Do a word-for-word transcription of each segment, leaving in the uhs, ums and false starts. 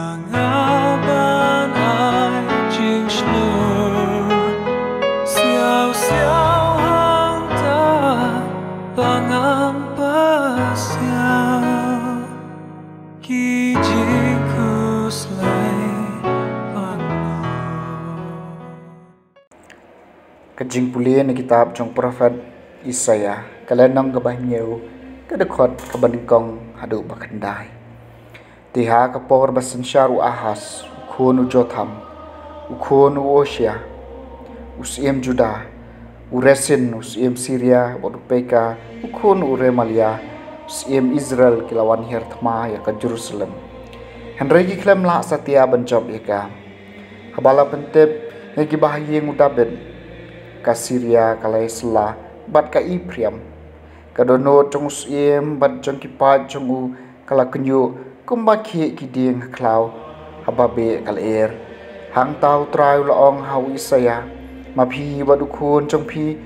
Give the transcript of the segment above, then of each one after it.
Nga ban ai jingshlur siaw siaw hangta ba ngam pasiaw ki jingkhuslai pang. Ka jingpule na kitab jong prophet Isaiah, ka lynnong kaba hynñiew, ka dkhot kaba nyngkong haduh ba khyndai. Te ha ka por ba synshar u Ahaz, u khun u Jotham, u khun u Usia, u syiem Judah, u Resin, u syiem Syria, bad u Pekah, u khun u Remalia, u syiem Israel, ki la wan hiar thma ïa ka Jerusalem. Hynrei ki khlem lah satia ban jop ïa ka. Haba la pyntip ïa ki bahaïing u David, ka Syria ka la ïasylla bad ka Ephraim. Ka dohnud jong u syiem bad jong ki paid jong u ka la kynjuh kumba khih ki dieng ha khlaw haba beh ka lyer. Hangta U Trai u la ong ha u Isaiah, ma phi bad u khun jong phi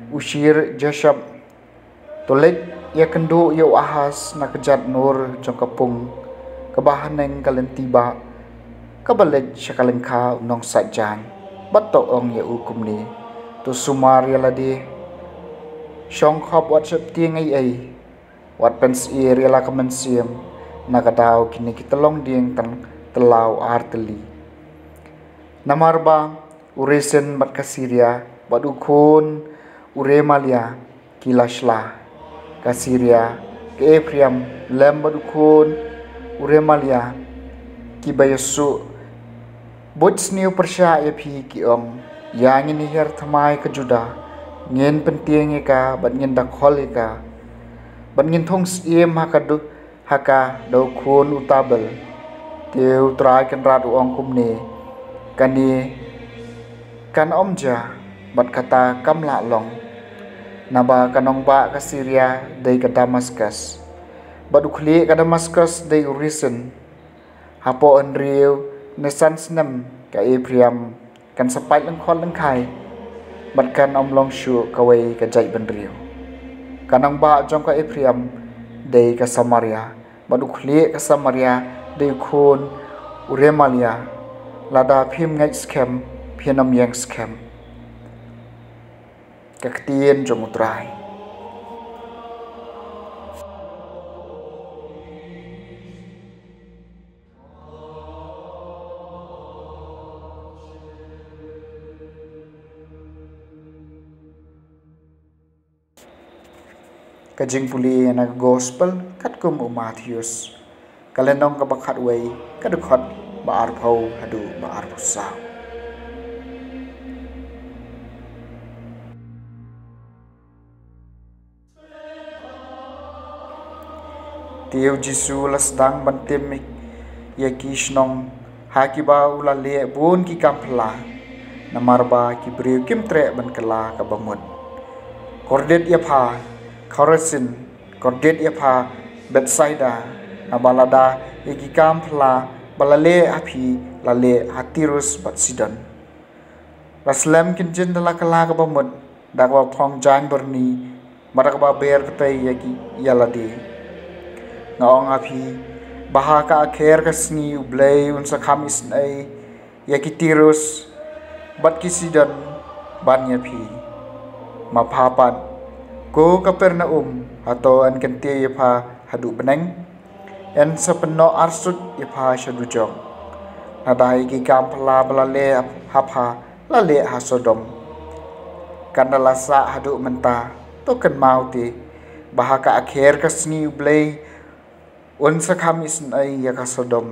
u Shear-jashub, to leit ïakynduh ïa u Ahaz na ka jatnur jong ka pung kaba haneng ka lynti bah, kaba leit sha ka lyngkha u nongsait jaiñ, bad to ong ïa u kumne: To sumar ïa lade, shong khop wat sheptieng ei ei, wat pynsyier ïa la ka mynsiem na ka daw kine ki tyllong dieng tang tylli ar tylli. Namar ba u Resin bad ka Syria bad u khun u Remalia ki la shla. Ka Syria, ka Ephraim lem bad u khun u Remalia kiba ïasuh buit sniew pyrshah ïa phi ki ong: Ïa ngin ïahiar thma ïa ka Judah, ngin pyntieng ïa ka bad ngin da khol ïa ka, bad ngin thung syiem ha ka du ha ka da u khun u Tabel. Te U Trai Kynrad u ong kumne: Kane kan ym jia, bad kata kam lah long. Naba ka nongbah ka Syria dei ka Damaskus, bad u khlieh ka Damaskus dei u Resin. Hapoh hynriew ne san snem ka Ephraim kan sa pait lyngkhot lyngkhai, bad kan ym long shuh kawei ka jaitbynriew. Ka nongbah jong ka Ephraim dei ka Samaria, bad u khlieh ka Samaria dei u khun u Remalia. Lada phim ngeit skhem, phin ym ïeng skhem. Ka ktien jong U Trai. Ka jingpule na ka Gospel katkum u Mathaios, ka lynnong kaba khatwei, ka dkhot ba arphew haduh ba arphew saw. Te U Jisu u la sdang ban tim ïa ki shnong ha kiba u la leh bun ki kam phylla, namar ba ki briew kim treh ban kylla kaba mut. Kordit ïa pha, Khorasin! Kordit ïa pha, Bethsaida! Naba lada ïa ki kam phylla ba la leh ha phi la leh ha Tirus bad Sidon, la slem kynjin da la kylla kaba mut, da kaba phong jaiñ byrni, bad da kaba ber kyrtei ïa ki ïa lade. Nga ong ha phi ba ha ka akher ka sngi U Blei un sa kham isynei ïa ki Tirus bad ki Sidon ban ïa phi. Ma pha pat, ko Kapernaum, hato yn kyntiew ïa pha haduh bneng? Yn sa pynnoh arsut ïa pha sha dujok. Lada ïa ki kam phylla ba la leh ha pha la leh ha Sodom, kan da la sah haduh mynta, to kynmaw te ba ha ka akher ka sngi U Blei un sa kham isynei ïa ka Sodom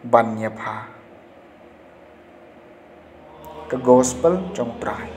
ban ïa pha. Ka Gospel jong U Trai.